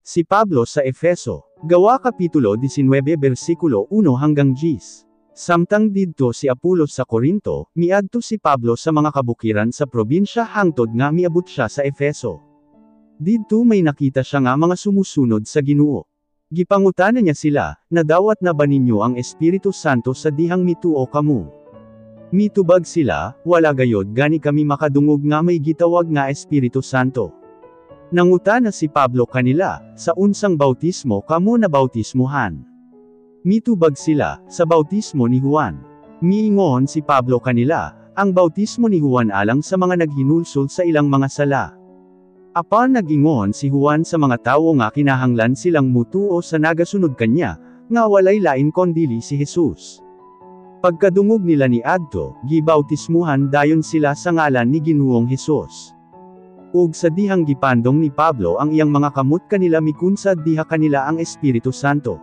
Si Pablo sa Efeso. Gawa Kapitulo 19 versikulo 1 hanggang 10. Samtang didto si Apolos sa Korinto, miadto si Pablo sa mga kabukiran sa probinsya hangtod nga miabot siya sa Efeso. Didto may nakita siya nga mga sumusunod sa Ginoo. Gipangutana niya sila, "Nadawat na ba ninyo ang Espiritu Santo sa dihang mituo kamo?" Mitubag sila, "Wala gayod gani kami makadungog nga may gitawag nga Espiritu Santo." Nangutana si Pablo kanila, "Sa unsang bautismo kamo nabautismuhan?" Mitubag sila, "Sa bautismo ni Juan." Miingon si Pablo kanila, "Ang bautismo ni Juan alang sa mga naghinulsol sa ilang mga sala. Apan nag-ingon si Juan sa mga tawo nga kinahanglan silang mutuo sa nagasunod kanya, nga walay lain kondili si Jesus. Pagkadungog nila ni adto, gibautismuhan dayon sila sa ngalan ni Ginoong Hesus. Ug sa dihang gipandong ni Pablo ang iyang mga kamot kanila, mikunsad diha kanila ang Espiritu Santo.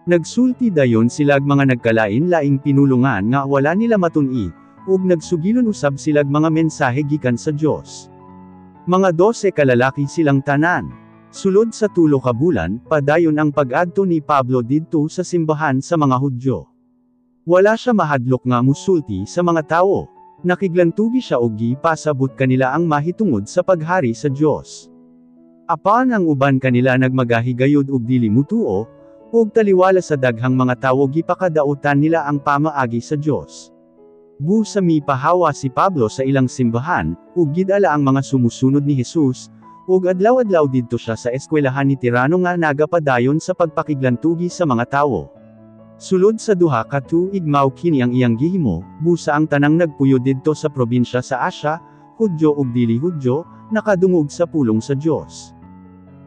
Nagsulti dayon silag mga nagkalain-laing pinulungan nga wala nila matun-i, ug nagsugilon usab silag mga mensahe gikan sa Dios. Mga 12 ka lalaki silang tanan. Sulod sa 3 ka bulan, padayon ang pag-adto ni Pablo didto sa simbahan sa mga Hudyo. Wala siya mahadlok nga musulti sa mga tawo. Nakiglantugi siya og gipasabot kanila ang mahitungod sa paghari sa Dios. Apan ang uban kanila nagmagahi gayod og dili mutuo, ug taliwala sa daghang mga tawo gipakadaotan nila ang pamaagi sa Dios. Busa mipahawa si Pablo sa ilang simbahan, ug gidala ang mga sumusunod ni Jesus, ug adlaw-adlaw didto siya sa eskwelahan ni Tirano nga nagapadayon sa pagpakiglantugi sa mga tawo. Sulod sa 2 ka tuig mao kini ang iyang gihimo, busa ang tanang nagpuyo didto sa probinsya sa Asia, Hudyo ug dili Hudyo, nakadungog sa pulong sa Dios.